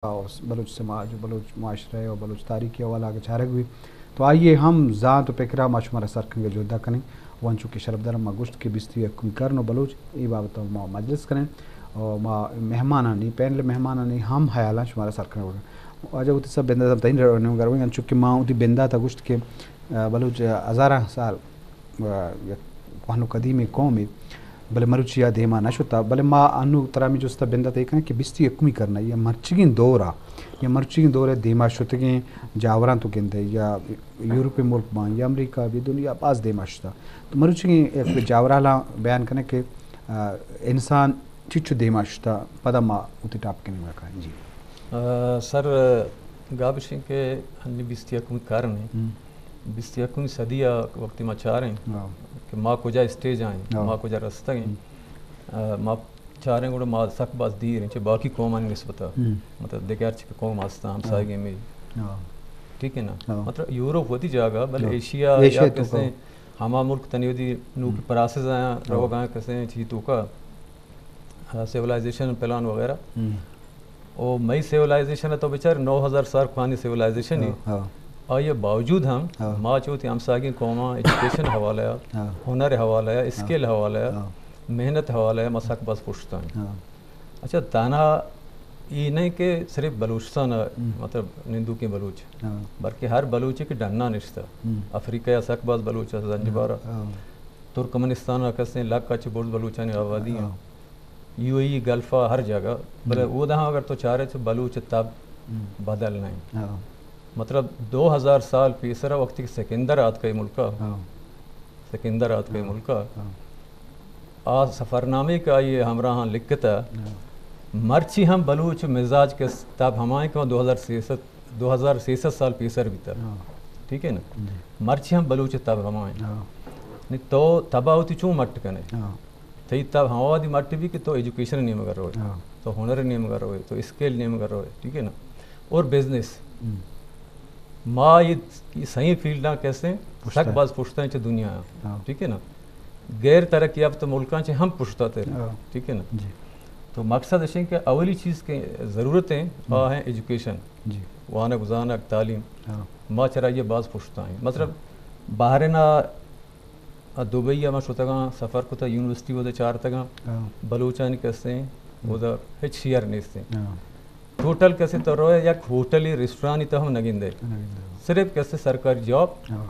بلوچ سماج و بلوچ معاشرہ و بلوچ تاریخ ءِ حوالہ اگہ چارگ بی تو آئی ءِ ہم زانت و پکرا ما شمارا سر کنگ ءِ جہد ءَ کنیں۔ و انچو کہ شرپدار ما گوشت کہ بیست و یکمی کرن و بلوچ، اے بابت ءَ ما مجلس کنیں و ما مہمانانی، پینل مہمانانی ہم حیالاں شمارا سر کنگ ءَ۔ واجہ وتی سب بندات ءَ تئین نیمگ ءَ رویں، انچو کہ ما وتی بندات ءَ گوشت کہ، آ، بلوچ ہزاراں سال، آ، یک کوہن و قدیمیں قومے، بلے مروچی آ دیما نہ شتا۔ بلے ما انو ترا ہمے جست ءَ بندات ءَ کنیں کہ بیست و یکمی کرن ءَ یا مرچیگیں دور ءَ، یا مرچیگیں دور ءَ دیما شتگیں جاوراں تو گندئے، یا یورپی ملک باں یا امریکہ بی، دنیا باز دیما شتا۔ تو مروچیگیں یک جاورالاں بیان کنئے کہ، آ، انسان چچو دیما شتا، پدا ما وتی ٹاپک ءَ نیمگا کائیں۔ جی۔ آ، سر، گپ اش انت کہ ہنی بیست و یکمی کرن انت۔ ہم۔ بیست و یکمی صدی ءَ وقتی ما چاریں ہاں۔ کہ ما کجا اسٹیج ءَ ایں، ہاں۔ ما کجا رستگ ایں۔ ہم۔ آ، ما چاریں گڑا ما سک باز دیر ایں چہ باقی قومانی نسبت ءَ۔ ہم۔ مطلب دگہ ہرچی کہ قوم ہستاں، ہاں۔ ہمساہگیں مئے۔ ہاں۔ ٹھیک ہے نا؟ ہاں۔ مطلب یورپ وتی جاگہ، بلے ہاں۔ ایشیا ایشیا یا تو کسیں ہما ملک تنی وتی نوکی ہم۔ پراسز آیاں، ہم۔ روگ آیاں کسیں چی توکا۔ آ، سیولائزیشن پلان وغیرہ۔ ہم۔ او مئی سیولائزیشن تو بچار نو ہزار سال پرانی سیولائزیشن ہی۔ ہاں، ہاں۔ آئی باوجود ہم ہاں۔ ما چو تی ہمساگیں قوماں ایجوکیشن حوالہ ءَ، ہاں۔ ہنر حوالہ ءَ، ہاں۔ اسکل حوالہ ءَ، ہاں۔ محنت حوالہ ءَ ما سک باز پشت ایں۔ ہاں۔ اچھا، تنہا ای نہیں کہ صرف بلوچستان ءَ، ہم۔ مطلب نندوکیں بلوچ، ہاں۔ بلکہ ہر بلوچ کہ ڈنا نشتہ۔ ہم۔ افریقہ ءَ سک باز بلوچ است، زنجبار ءَ۔ ہاں۔ ترکمنستان ءَ کسیں لک ءَ چہ برز بلوچانی آبادی ایں۔ ہاں۔ یو اے ای، گلف ءَ، ہر جاگہ۔ بلے ہم۔ اودا ہم اگر تو چارے تو بلوچ تب ہم۔ بدل نہیں۔ ہاں۔ مطلب دو ہزار سال پیسرا وقتی کہ سکندر آتکا اے ملکا، ہاں۔ سکندر آتکا اے ہاں۔ ملکا، ہاں۔ آ سفرنامے کہ آئی ہمراہاں لکھتا، ہاں۔ مرچی ہم بلوچ مزاج کے تب ہمائیں کہ دو ہزار سیصد، دو ہزار سیصد سال پیسر بیتا۔ ہاں۔ ٹھیک ہے نا؟ جی۔ مرچی ہم بلوچ تب ہمائیں۔ ہاں۔ نی تو تبا ہوتی چون مٹ کنے؟ ہاں۔ تئی تب ہما وہدی مٹ بی کہ تو ایجوکیشن نیمگا روئے، ہاں۔ تو ہنر نیمگا روئے، تو اسکل نیمگا روئے، ٹھیک ہے نا؟ اور بزنس۔ ہم۔ ما یہ، یہ صحیح فیلڈاں کسے پشتا سک ہے۔ باز پشتا ہیں چہ دنیا ہے، ہاں۔ ٹھیک ہے نا؟ غیر ترقی یافتہ ملکاں چہ ہم پشتا تر، ہاں۔ ٹھیک ہے نا؟ جی۔ تو مقصد اش کہ اولی چیز کہ ضرورت ہیں، ہم۔ آ ہیں ایجوکیشن۔ جی۔ وانگ، زانگ، تعلیم۔ ہاں۔ ما چرا یہ باز پشتا ہیں۔ مطلب، ہاں۔ بحرین ءَ، دبئی ءَ ما شتگاں، سفر کتا، یونیورسٹی ودا چارتگاں۔ ہاں۔ بلوچانی کسیں، ہم۔ ودا ہچ شیئر نیستیں۔ ہاں۔ ٹوٹل کسے تو روئے یک ہوٹلی، ریسٹورانی تو ہم نگندے۔ نگندے۔ صرف کسے سرکاری جاب، ہاں۔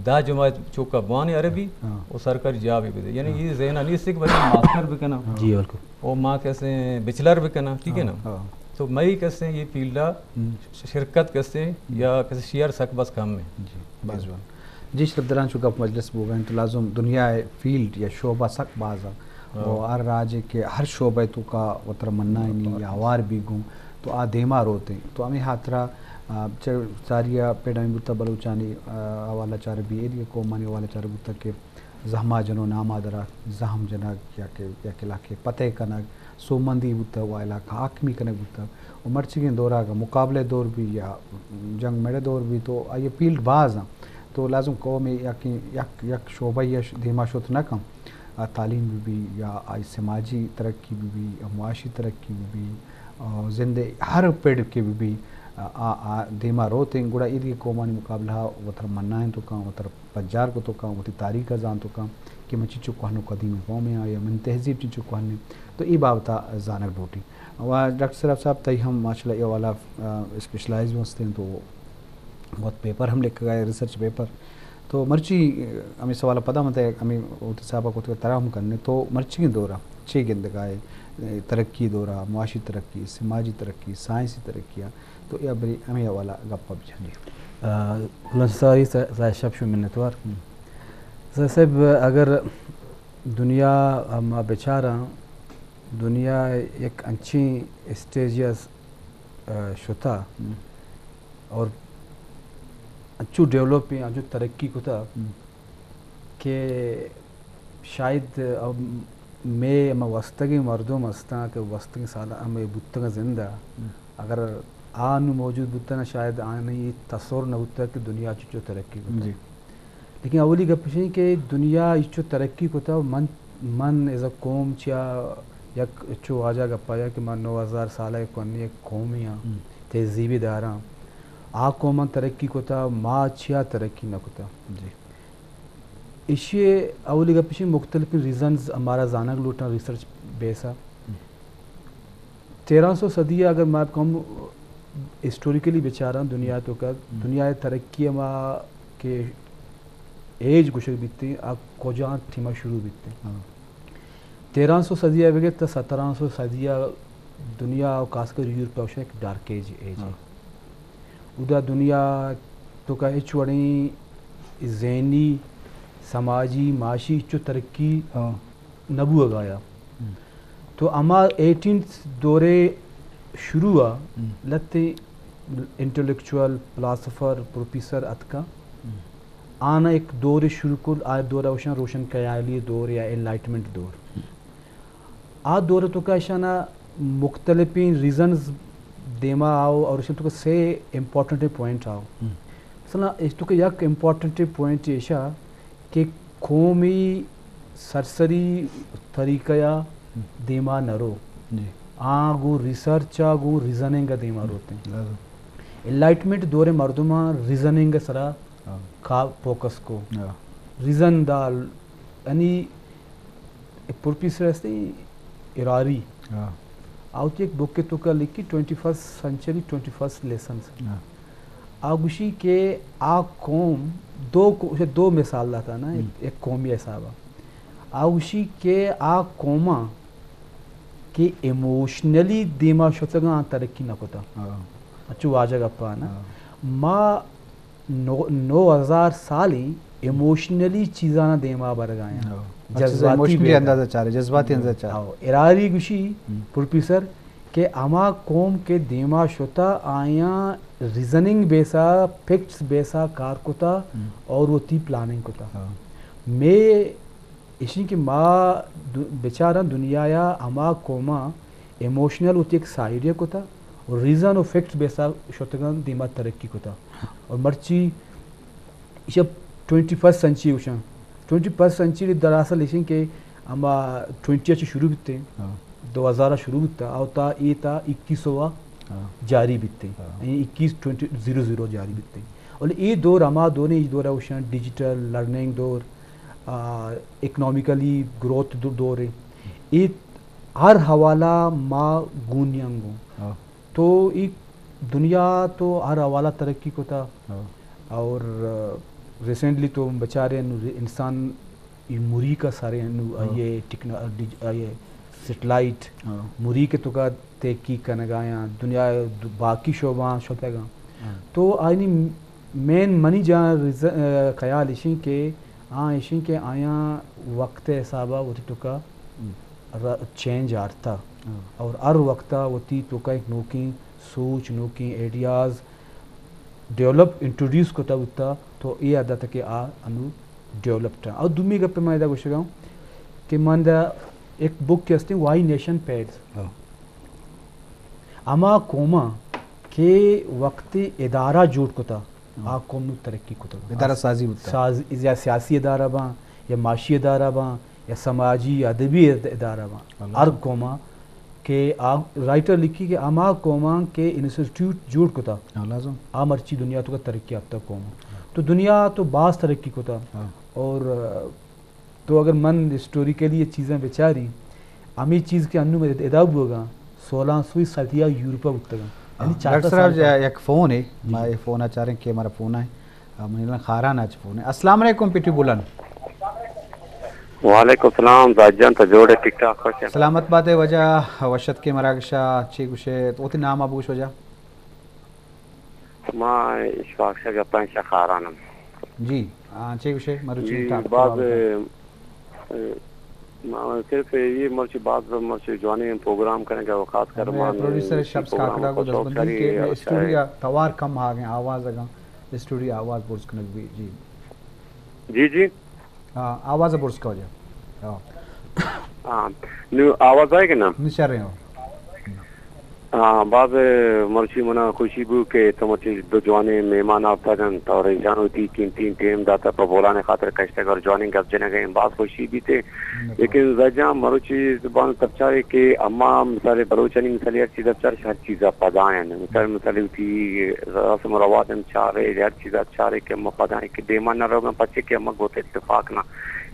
دہ جماعت چوکا بوانے عربی، ہاں۔ و سرکاری جابی بدے۔ یعنی ہاں۔ یہ ذہن نیست کہ بھئی ماسٹر بکناں۔ ہاں۔ جی، بالکل۔ و ما کسے بچلر بکناں، ٹھیک ہے نا؟ ہاں، ہاں۔ تو مئی کسے یہ فیلڈا ہم۔ شرکت کسے ہم۔ یا کسے شیئر سک بس کم ہے۔ جی، باز جوان۔ جی، شرپداران، چو گپ مجلس بوگا انت تو لازم دنیا ءِ فیلڈ یا شعبہ سک باز انت۔ ہاں۔ و ہر راج ءِ کہ ہر شعبہ ءِ توکا وترا منائینی یا ہوار بیگوں تو آ دیما روت انت۔ تو ہمے ہاترا، آ، چہ ساری ءَ پڑ ہمے بوتا بلوچانی، آ، حوالہ چار بی، ایدگہ قومانی حوالہ چار بوتا کہ زہما جنو ناما درا زہم جنگ یا کہ یک علاقے پتہ کنگ، سوبمندی بوتگ و علاقہ حاکمی کنگ بوتگ و مرچیگیں دور ءَ اگاں مقابلہ ءِ دور بی یا جنگ مڑ ءِ دور بی تو آئی ءِ فیلڈ باز انت۔ تو لازم قومے یک، یک، یک شعبہ ءَ دیما شت نہ کن۔ آ تعلیم بہ بی یا آئی سماجی ترقی بہ بی یا معاشی ترقی بہ بی، آ، زند ءِ ہر پڑ کہ بہ بی، آ، آ، آ دیما روت انت، گڑا ایدگہ قومانی مقابلہ ءَ وترا منائینت کنت، وترا پجار کت کنت، وتی تاریخ ءَ زانت کنت کہ من چنچو کوہن و قدیمیں قومے آں یا منی تہذیب چنچو کوہن انت، تو اے بابت ءَ زانگ لوٹی۔ و ڈاکٹر سیراب صاحب، تئی ہم ماشاءاللہ اے حوالہ ءَ، آ، اسپیشلائز ہستیں تو وت پیپر ہم لکھگا ئے، ریسرچ پیپر۔ تو مرچی، آ، ہمے سوال ءَ پدا من تئی ہمے وتی حساب ءَ کتگ ترا ہم کنیں، تو مرچیگیں دور ءَ چے گندگا ئے، اے، ترقی دور ءَ، معاشی ترقی، سماجی ترقی، سائنسی ترقی ءَ، تو اے برے ہمے حوالہ ءَ گپ ءَ بجن۔ جی۔ آ، بلوچ ساری سا-، سائیں شپ شو منتوار۔ ہم۔ سائیں صاحب، اگر دنیا ءَ ما بچاراں، دنیا یک انچیں اسٹیج ءَ، آ، شتا ہم۔ اور انچو ڈیولپ، انچو ترقی کتا ہم۔ کہ شاید اب مئے ہما گوستگیں مردم ہستاں کہ گوستگیں سال ہمے بوتگاں زندہ، ہم۔ اگر آ نوں موجود بوتناں، شاید آنی تصور نہ بوتگ کہ دنیا چچو ترقی کتگ۔ جی۔ لیکن اولی گپ اش انت کہ دنیا چچو ترقی کتگ، من، من ایز اے قوم چیا یک چو واجہ گپا یا کہ ما نو ہزار سالہ ء کوہنیں یک قومے آں، ہم۔ تہذیبی داراں۔ آ قوماں ترقی کتا، ما چیا ترقی نہ کتا؟ جی۔ ایشی اولی گپ ایشی مختلفیں ریزنز ہمارا زانگ لوٹاں ریسرچ بیسا۔ ہم۔ تیرہ سو صدی اگر ما کم ہسٹوریکلی بچاراں دنیا تو کا، ہم۔ دنیا ترقی ما کہ ایج گوشگ بیتے، آ کجا ٹیما شروع بیتے۔ ہاں۔ تیرہ سو صدی ء بگر تا سترہ سو صدی ء دنیا و خاص کر یورپ ء ایک ڈارک ایج، ایج۔ ہاں۔ ادا دنیا تو کا ہچ وڑیں ذہنی، سماجی، معاشی چو ترقی ہاں۔ نہ بوگ آیا۔ ہم۔ تو ہما ایٹینتھ دورے شروع آ ہم۔ لتے انٹلیکچوئل، فلاسفر، پروفیسر اتکا۔ ہم۔ آنا ایک دور شروع کت، آ دور اوشان روشن خیالی دور یا انلائٹمنٹ دور۔ ہم۔ آ دور تو کا اشانا مختلفیں ریزنز دیما آؤ اور اشان تو کا سے امپورٹنٹ پوائنٹ آؤ۔ ہم۔ مثلا، اس تو کا یک امپورٹنٹ پوائنٹ ایشا کہ قومی سرسری طریقہ یا دیما نہ رو۔ جی۔ آ گوں ریسرچ آ گوں ریزننگ دیما روتے ہیں۔ لازم۔ انلائٹمنٹ دور مردماں ریزننگ سرا ہاں۔ کا فوکس کو۔ ہاں۔ ریزن دا یعنی پروفیسر ہستی اراری۔ ہاں۔ آوتی ایک بک تو کا لکھی twenty first century, twenty first lessons. ہاں۔ آ گوشی کہ آ قوم دو کو-، دو مثال داتا نا، ہم۔ ایک قومی حسابا۔ آ گوشی کہ آ قوماں کہ ایموشنلی دیما شتگاں ترقی نہ کتا۔ ہاں۔ اچھو واجہ گپا نا۔ ہاں۔ ما نو-، نو ہزار سالیں ایموشنلی چیزانا دیما برگایا۔ ہاں۔ جذباتی ایموشنلی بیگا۔ اندازہ چارے، جذباتی اندازہ چارے۔ ہاں، اراری گوشی ہم۔ پروفیسر کہ ہما قوم کہ دیما شتا آیاں ریزننگ بیسا، فیکٹس بیسا کار کتا ہم۔ اور وتی پلاننگ کتا۔ ہاں۔ میں ایشی کہ ما دو-، بچاراں دنیا یا ہما قوما ایموشنل وتی ایک سائیڈ یا کتا اور ریزن و فیکٹس بیسا شتگاں دیما ترقی کتا۔ اور مرچی ایشا ٹوئنٹی فرسٹ سینچری گوشاں۔ ٹوئنٹی فرسٹ سینچری دراصل ایشیں کہ ہما ٹوئنٹی چہ شروع بیتے، ہاں۔ دو ہزار شروع بیتا، او تا اے تا اکیس سو ہاں۔ جاری بیتے۔ ہاں۔ یعنی اکیس ٹوئنٹی زیرو زیرو جاری بیتے۔ اور اے دور ہما دور ایں، اے دور گوشاں ڈیجیٹل لرننگ دور، آ، اکنامیکلی گروتھ دو-، دور ایں۔ اے ہر حوالہ ما گونیاں گوں۔ ہاں۔ تو ای دنیا تو ہر حوالہ ترقی کتا۔ ہاں۔ اور، آ، ریسنٹلی تو بچارے نو ری-، انسان ای مریخ ء سر انو ہاں۔ آئی ٹیکنالوجی، آئی سیٹلائٹ ہاں۔ مریخ تو کا تحقیق کنگایاں، دنیا د-، باقی شعباں شتگاں۔ ہاں۔ تو آئینی مین منی جان ریز-، آ، خیال ایشیں کہ آ ایشیں کہ آیاں وقت حسابا وتی تو کا ہم۔ ر-، چینج آرتا۔ ہاں۔ اور ہر وقتا وتی تو کا ایک نوکیں سوچ، نوکیں آئیڈیاز ڈیولپ، انٹروڈیوس کتا بوتا، تو اے حد تک کہ آ انو ڈیولپڈ آں۔ اور دومی گپ من ادا گوشگا ہوں کہ من دا ایک بک کہ ہستیں وائی نیشن پیڈز۔ ہاں۔ ہما قوماں کہ وقت ادارہ جوڑ کتا، ہاں۔ آ قوم نو ترقی کتا۔ ادارہ سازی بوتا۔ ساز-، یا سیاسی ادارہ باں، یا معاشی ادارہ باں، یا سماجی یا ادبی اد-، ادارہ باں۔ اللہ۔ ہر قوما کہ آ رائٹر لکھی کہ ہما قوماں کہ انسٹیٹیوٹ جوڑ کتا، ہاں، لازم۔ آ مرچی دنیا تو کا ترقی یافتہ قوم۔ ہاں۔ تو دنیا تو باز ترقی کتا۔ ہاں۔ اور، آ، تو اگر من ہسٹوریکلی یہ چیزاں بچاری، ہمیں چیز کہ انو میں ادا بوگا، سولہ سوئی صدیہ یورپا بوتگا۔ یعنی ہاں، چار ڈاکٹر سو صاحب، سال جا-، پہلے۔ یک فون ہے، جی۔ ما یہ فون آ چاریں کہ ہمارا فون ہے۔ آ، منی الان خاران آ چہ فون ہے۔ السلام علیکم پٹی بولن۔ وعلیکم السلام زاہد جان، تو جوڑ ہے، ٹھیک ٹھاک خوش ہے؟ سلامت بات ہے واجہ، وشت کے مراگشا چی گوشے، تو وتی نام آ بگوش واجہ۔ ما اشفاق شاہ گپاں شاہ خارانم۔ جی، آ، چی گوشے، مروچی جی، ٹاپک باز، بابت۔ اے، ما صرف یہ مرچی باز مرچی جوانی پروگرام کریں کہ خاص کر ہمیں ما پروڈیوسر شخص پروگرام کاکڑا کو کو شوق دستبندی شری کے میں اچھا ہے۔ اسٹوڈیو توار کم آ گئے، آواز اگاں اسٹوڈیو آواز برز کنگ بھی، جی۔ جی، جی۔ ہاں، آواز برز کا ہو جائے۔ ہاں۔ ہاں، نو آواز آئے کہ نا؟ نشر رہے ہو۔ آ، باز مرچی منا خوشی بو کہ تو مرچی دو جوانیں مہمان آورتگ انت اور ایشان وتی قیمتی ٹیم داتا پہ بولان خاطر کشتگ اور جوانیں گپ جنگ ء باز خوشی بیتے۔ لیکن زجاں مروچی زبان تب چارے کہ اما مثال بلوچانی مثال ہر چیز چار ہر چیز پدائیں۔ مثال، مثال وتی رسم و رواج ہم چارے، ہر چیز چارے کہ اما پدائیں کہ دیما نہ روگاں پچے کہ اما گوت اتفاق نہ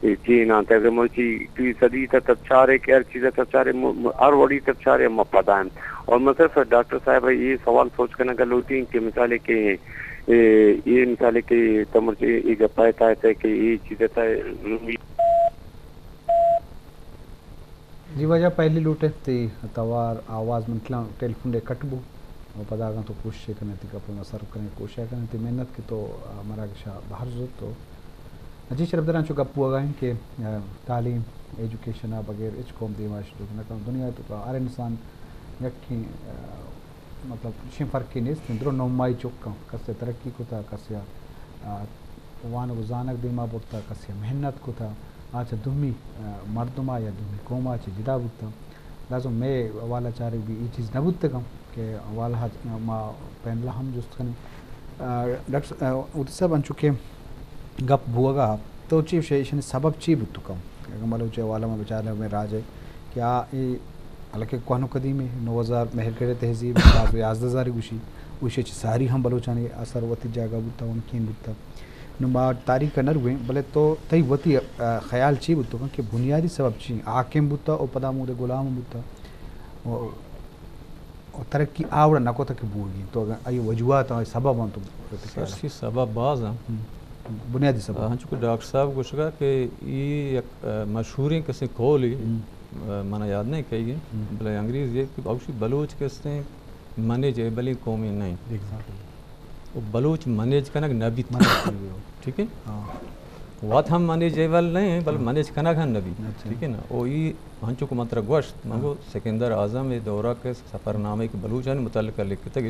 اے چی نہ انت۔ اگر مرچی ٹی صدی تا تب چارے کہ ہر چیز تب چارے م-، م-، ہر وڑی تب چارے اما پدائیں۔ اور من صرف ڈاکٹر صاحب یہ سوال سوچ کرنا گا لوٹیں کہ مثال ہے کہ اے، اے مثال ہے کہ تمرچی اے گپا ہے تا ہے کہ اے چیز تا۔ جی واجہ، پہلی لوٹ ء تئی توار آواز من کلاں ٹیلیفون ء کٹ بو، و پدا اگاں تو کوشش ء کنے تئی گپ ء ما سر کنے کوشش ء کنے تئی محنت کہ تو، آ، مراگش ء بہر زرت تو۔ جی شرف دران چو گپ بوگا ہیں کہ، آ، تعلیم، ایجوکیشن ء بغیر ہچ قوم دیما شروع نہ کن۔ دنیا تو کا ہر انسان یکی، آ، مطلب، چین فرقی نیست، درو نمائی چکاں، کسے ترقی کتا، کسے، آ، وانگ و زانگ دیما برتا، کسے محنت کتا، آ چہ دومی، آ، مردما یا دومی قوما چہ جدا بوتا۔ لازم مئے حوالہ چارگ بھی ای چیز نہ بوتگم کہ حوالہ ما پینل ہم جست کنیں۔ آ، ڈاکٹر س-، آ، اوتی صاحب انچو کہ گپ بوگا تو چی شے، ایشانی سبب چی بوتکم؟ اگر ملوچ حوالہ ما بچارے میں راج ہے کہ آ، ای حالانکہ کوہن و قدیم ہے، نو ہزار مہرگڑھ تہذیب، پانچ سو یازدہ ہزار گوشی، اوشے چہ ساری ہم بلوچانی اثر وتی جاگہ بوتا، ممکن بوتا۔ نو ما تاریخ نہ رویں، بلے تو تئی وتی، آ، خیال چی بوتو کن کہ بنیادی سبب چی؟ حاکم بوتا او پدا مودے غلام بوتا۔ او، او ترقی آوڑا نہ کوتا کہ بوگی۔ تو اگر ای وجوہات آ سبب آن تو سر، سی سبب باز ہیں۔ ہم۔ بنیادی سبب۔ آ، ہنچو کہ ڈاکٹر صاحب گوشگا کہ ای یک، آ، مشہوریں کسے قولی، ہم۔ آ، منا یاد نہیں کئی گی، ہم۔ بلے انگریز یہ کہ اوشی بلوچ کسے منیج ایبلیں قومے نہ انت۔ ایگزیکٹلی۔ و بلوچ منیج کنگ نہ بیت۔ منیج کنگ نہ بیت۔ ٹھیک ہے؟ ہاں۔ وت ہم منیج ایبل نہ انت، بل ہاں۔ منیج کنگ ہم نہ بیت۔ اچھا۔ ٹھیک ہے نا؟ او ای ہنچو کہ من ترا گوشت، من ہاں۔ گو سکندر اعظم ء دورہ کے سفرنامہ کہ بلوچانی متعلق لکھتگ